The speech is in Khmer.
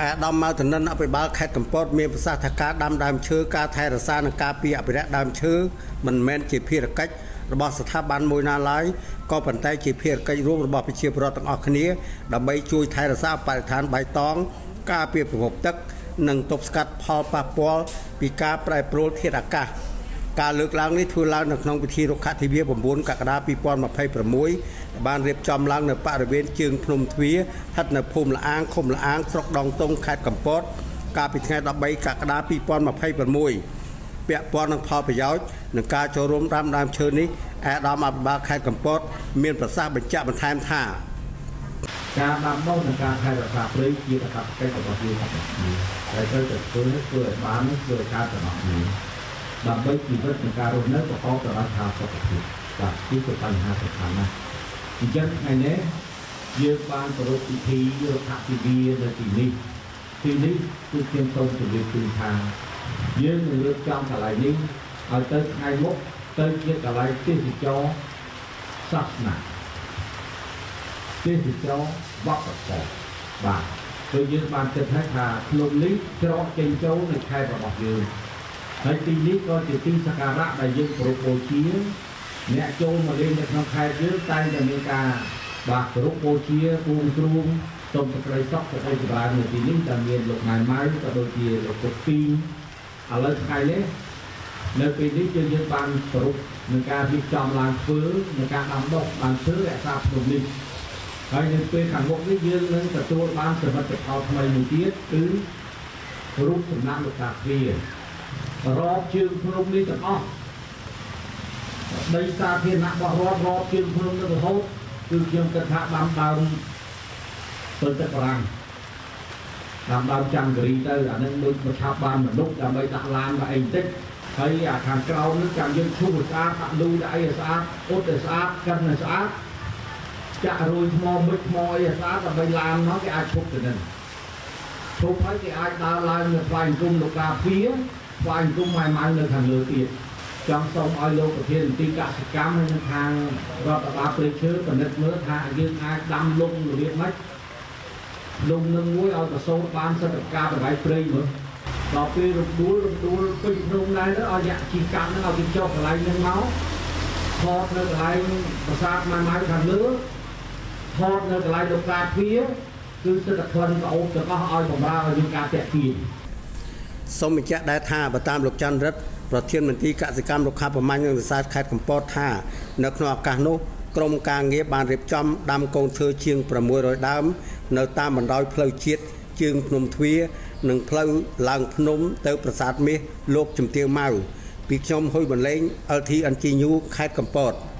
អាដាមម៉ៅធនិនអភិបាលខេត្តកំពតមានប្រសាសន៍ថាការដាំដើមឈើការថែរក្សានិងការពារអភិរក្សដើមឈើមិនមែនជាភារកិច្ចរបស់ស្ថាប័នមួយណាឡើយក៏ប៉ុន្តែជាភារកិច្ចរួមរបស់ប្រជាពលរដ្ឋទាំងអស់គ្នាដើម្បីជួយថែរក្សាបរិស្ថានបៃតងការពារប្រភពទឹកនិងទប់ស្កាត់ផលប៉ះពាល់ពីការប្រែប្រួលធាតុអាកាសការលើកឡើងនេះធ្វើឡើងនៅក្នុងពិធីរុក្ខទិវា9កក្កដា2026បានរៀបចំឡើងនៅបរិវេណជើងភ្នំទ្វារស្ថិតនៅភូមិលាងឃុំលាងស្រុកដងតុងខេត្តកំពតកាលពីថ្ងៃ13កក្កដា2026ពាក់ព័ន្ធនឹងផលប្រយោជន៍នឹងការចូលរួមដាំដើមឈើនេះអាដាមអភិបាលខេត្តកំពតមានប្រសាសន៍បញ្ជាក់បន្ថែមថាការដាំដុះនិងការថែរក្សាព្រៃជាកាតព្វកិច្ចរបស់យើងទាំងអស់គ្នាដែលត្រូវតែធ្វើធ្វើឲ្យបានធ្វើឲ្យកើតទាំងអស់គ្នាដើម្បីជីវិតនិងការរស់នៅប្រកបដោយផាសុកភាពបាទគឺជាបញ្ហាសំខាន់ណាស់អញ្ចឹងថ្ងៃនេះយើងបានប្រារព្ធពិធីរដ្ឋទិវានៅទីនេះទីនេះគឺខ្ញុំសូមជម្រាបជូនថាយើងនឹងរៀបចំកន្លែងនេះឲ្យទៅថ្ងៃមុខទៅជាកន្លែងទេសចរសាសនាទេសចរវប្បធម៌បាទគឺយើងបានគិតថាភ្នំនេះច្រកចេញចូលនៅខេត្តរបស់យើងហើយទីនេះក៏ជាទីសក្ការៈដែលយើងគោរពបូជាអ្នកចូលមកលេងនៅក្នុងខេត្តយើងតែងតែមានការបាទគោរពបូជាបួងសួងសូមសេចក្តីសុខសេចក្តីចម្រើននៅទីនេះដែលមានលោកណៃម៉ៅក៏ដូចជាលោកគុកពីឥឡូវថ្ងៃនេះនៅពេលនេះយើងបានគោរពនឹងការរៀបចំឡើងធ្វើនឹងការដាំដុះបានធ្វើរក្សាភ្នំនេះហើយនៅពេលខាងមុខនេះយើងនឹងទទួលបានសមិទ្ធផលថ្មីមួយទៀតគឺរូបសំណាកលោកតាទ្វាររាប់ជើងភ្នំនេះទាំងអស់ដីសាធារណៈរបស់រដ្ឋរាប់ជើងភ្នំទៅរហូតគឺខ្ញុំគិតថាដាំដើមពិលទឹកបារាំងដាំដើមចាំគិរីទៅអានឹងដូចមកឆាប់បានមនុស្សដើម្បីដាក់ឡានមកអីបន្តិចហើយអាខាងក្រោមនេះចាំយើងឈូសឲ្យស្អាតដាក់លូដាក់អីឲ្យស្អាតអ៊ុតឲ្យស្អាតកិនឲ្យស្អាតចាក់រួយថ្មមិចថ្មអីឲ្យស្អាតដើម្បីឡានមកគេអាចឈប់ទៅនឹងឈប់ហើយគេអាចដើរឡើងនៅផ្លែអង្គមលោកកាហ្វៀផ្លែអង្គមម៉ែម៉ៅនៅខាងលើទៀតចង់សូមឲ្យលោកប្រធានមន្ទីរកសិកម្មហើយនិងខាងរដ្ឋបាលព្រៃឈើពិនិត្យមើលថាយើងអាចដាំលងរបៀបម៉េចលងនឹងមួយឲ្យប្រសូតបានសិទ្ធិការប្រវែងព្រៃមើលដល់ពេលរំដួលពេញភ្នំដែរទៅឲ្យអ្នកជីកម្មហ្នឹងឲ្យគេចុះកន្លែងហ្នឹងមកថតនៅកន្លែងប្រាសាទម៉ែម៉ៅខាងលើថតនៅកន្លែងលោកកាទ្វារគឺសិទ្ធិក្លិនក្រអូបទាំងអស់ឲ្យបំរើឲ្យមានការតាក់ទាញសូមបញ្ជាក់ដែរថាបើតាមលោកច័ន្ទរិទ្ធប្រធានមន្ទីរកសិកម្មរុក្ខាប្រមាញ់និងនេសាទខេត្តកំពតថានៅក្នុងឱកាសនោះក្រុមការងារបានរៀបចំដាំកូនឈើជាង600ដើមនៅតាមបណ្ដោយផ្លូវជាតិជើងភ្នំទ្វារនិងផ្លូវឡើងភ្នំទៅប្រាសាទមាសលោកជំទាវម៉ៅពីខ្ញុំហ៊ុយបន្លែង LTNG News ខេត្តកំពត។